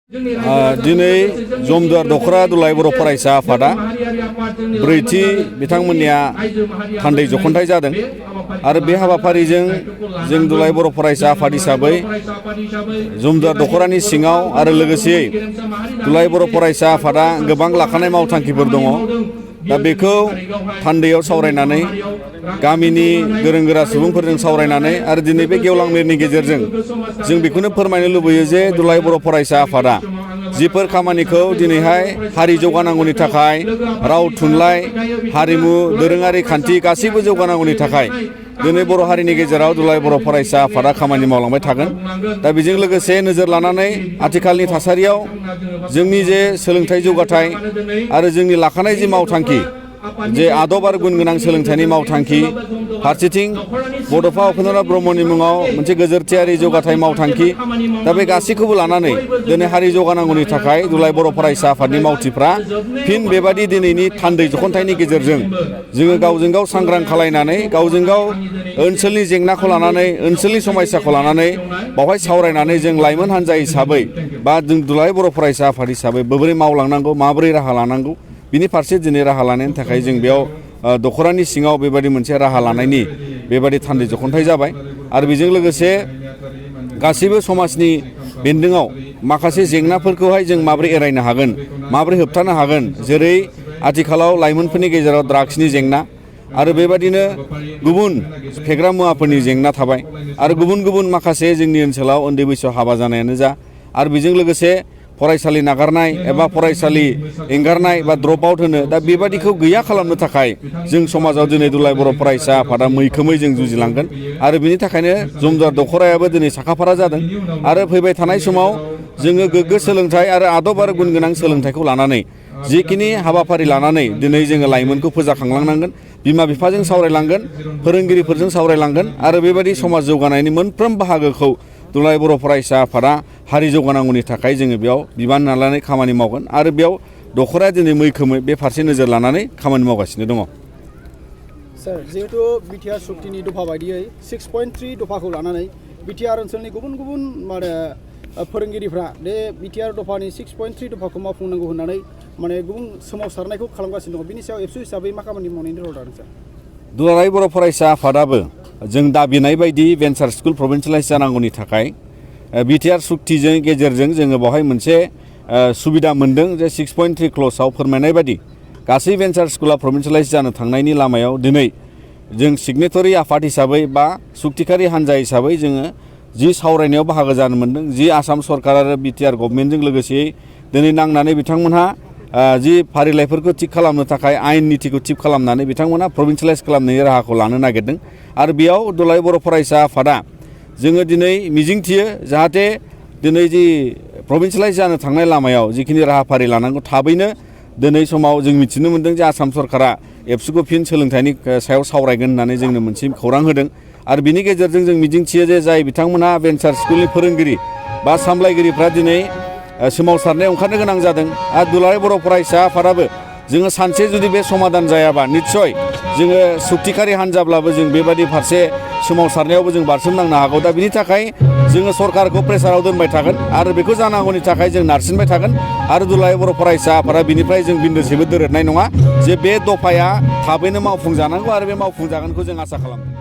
दिनै जमदुवार दखरा दुलाराय बर' फरायसा आफादा ब्रैथि बिथांमोननिया थान्दै जख'न्थाइ जादों आरो बे हाबाफारिजों जों दुलाराय बर' फरायसा आफाद हिसाबै जमदुवार दखरानि सिङाव आरो लोगोसेयै दुलाराय बर' फरायसा आफादा गोबां लाखानाय मावथांखिफोर दङ। दा बेखौ थान्दैयाव सावरायनानै गामिनि गोरों गोरा सुबुंफोरजों सावरायनानै आरो दिनै बे गेवलां मेलनि गेजेरजों जों बेखौनो फोरमायनो लुबैयो जे दुलाराय बर' फरायसा आफादा जिफोर खामानिखौ दिनैहाय हारि जौगानांगौनि थाखाय राव थुनलाइ हारिमु दोरोङारि खान्थि गासैबो जौगानांगौनि थाखाय दिनै बर' हारिनि गेजेराव दुलाराय बर' फरायसा आफादा खामानि मावलांबाय थागोन। दा बेजों लोगोसे नोजोर लानानै आथिखालनि थासारियाव जोंनि जे सोलोंथाइ जौगाथाय आरो जोंनि लाखानाय जि मावथांखि जे आदब आरो गुन गोनां सोलोंथाइनि मावथांखि फारसेथिं बड'फा उपेन्द्रनाथ ब्रह्मनि मुङाव मोनसे गोजोरथियारि जौगाथाय मावथांखि दा बे गासैखौबो लानानै दिनै हारि जौगानांगौनि थाखाय दुलाराय बर' फरायसा आफादनि मावथिफ्रा फिन बेबादि दिनैनि थान्दै जख'न्थाइनि गेजेरजों जोङो गावजों गाव सांग्रां खालायनानै गावजों गाव ओनसोलनि जेंनाखौ लानानै ओनसोलनि समस्याखौ लानानै बावहाय सावरायनानै जों लाइमोन हान्जा हिसाबै बा जों दुलाराय बर' फरायसा आफाद हिसाबै बोरै मावलांनांगौ माबोरै राहा लानांगौ बिनि फारसे दिनै राहा लानायनि थाखाय जों बेयाव दखरानि सिङाव बेबायदि मोनसे राहा लानायनि बेबायदि थान्दै जख'न्थाइ जाबाय आरो बेजों लोगोसे गासैबो समाजनि बेन्दोङाव माखासे जेंनाफोरखौहाय जों माबोरै एरायनो हागोन माबोरै होबथानो हागोन जेरै आथिखालाव लाइमोनफोरनि गेजेराव ड्राग्सनि जेंना आरो बेबादिनो गुबुन फेग्रा मुवाफोरनि जेंना थाबाय आरो गुबुन गुबुन माखासे जोंनि ओनसोलाव उन्दै बैसोआव हाबा जानायानो जा आरो बेजों लोगोसे फरायसालि नागारनाय एबा फरायसालि एंगारनाय बा ड्रप आउट होनो दा बेबादिखौ गैया खालामनो थाखाय जों समाजाव दिनै दुलाराय बर' फरायसा आफादा मैखोमै जों जुजिलांगोन आरो बिनि थाखायनो जमदुवार दखरायाबो दिनै साखाफारा जादों आरो फैबाय थानाय समाव जोङो गोग्गो सोलोंथाइ आरो आदब आरो गुन गोनां सोलोंथाइखौ लानानै जिखिनि हाबाफारि लानानै दिनै जोङो लाइमोनखौ फोजाखांलांनांगोन बिमा बिफाजों सावरायलांगोन फोरोंगिरिफोरजों सावरायलांगोन आरो बेबायदि समाज जौगानायनि मोनफ्रोम बाहागोखौ दुलाराय बर' फरायसा आफादा हारि जौगानांगौनि थाखाय जोङो बेयाव बिबान लानानै खामानि मावगोन आरो बेयाव दखराया दिनै मैखोमै बे फारसे नोजोर लानानै खामानि मावगासिनो दङ। सार जिहेतु बिटिआर सुक्तिनि दफा बायदियै 6.3 दफाखौ लानानै बिटिआर ओनसोलनि गुबुन गुबुन फोरोंगिरिफ्रा बे बिटिआर दफानि 6.3 दफाखौ मावफुंनांगौ होननानै गुबुन सोमावसारनायखौ खालामगासिनो दङ। बिनि सायाव एबसु हिसाबै मा खामानि मावनायनि रल लादों सार? दुलाराय बर' फरायसा आफादाबो जों दाबिनाय बायदि भेन्सार स्कुल प्रभिन्सियेलाइज जानांगौनि थाखाय बिटिआर सुक्तिजों गेजेरजों जोङो बेवहाय मोनसे सुबिदा मोन्दों जे 6.3 क्ल'जआव फोरमायनाय बायदि गासै भेन्सार स्कुला प्रभिन्सियेलाइज जानो थांनायनि लामायाव दिनै जों सिगनेटरि आफाद हिसाबै बा सुक्तिकारि हान्जा हिसाबै जोङो जि सावरायनायाव बाहागो जानो मोन्दों जि आसाम सरकार आरो बिटिआर गभर्नमेन्टजों लोगोसेयै दिनै नांनानै बिथांमोनहा जि फारिलाइफोरखौ थिग खालामनो थाखाय आयेन नितिखौ थिग खालामनानै बिथांमोनहा प्रभिन्सियेलाइज खालामनायनि राहाखौ लानो नागिरदों आरो बेयाव दुलाराय बर' फरायसा आफादा जोङो दिनै मिजिंथियो जाहाथे दिनै जि प्रभिन्सियेलाइज जानो थांनाय लामायाव जिखिनि राहाफारि लानांगौ थाबैनो दिनै समाव जों मिथिनो मोन्दों जे आसाम सरकारा एबसुखौ फिन सोलोंथाइनि सायाव सावरायगोन होननानै जोंनो मोनसे खौरां होदों आरो बिनि गेजेरजों जों मिजिंथियो जे जाय बिथांमोनहा भेन्सार स्कुलनि फोरोंगिरि बा सामलायगिरिफ्रा दिनै सोमावसारनायाव ओंखारनो गोनां जादों आरो दुलाराय बर' फरायसा आफादाबो जोङो सानसे जुदि बे समाधान जायाबा निस्सय जोङो सुक्तिकारि हान्जाब्लाबो जों बेबादि फारसे सोमावसारनायावबो जों बारसोमनांनो हागौ। दा बिनि थाखाय जोङो सरकारखौ प्रेसाराव दोनबाय थागोन आरो बेखौ जानांगौनि थाखाय जों नारसिनबाय थागोन आरो दुलाराय बर' फरायसा आफादा बिनिफ्राय जों बिन्दोसेबो दोरोदनाय नङा जे बे दफाया थाबैनो मावफुंजानांगौ आरो बे मावफुंजागोनखौ जों आसा खालामदों।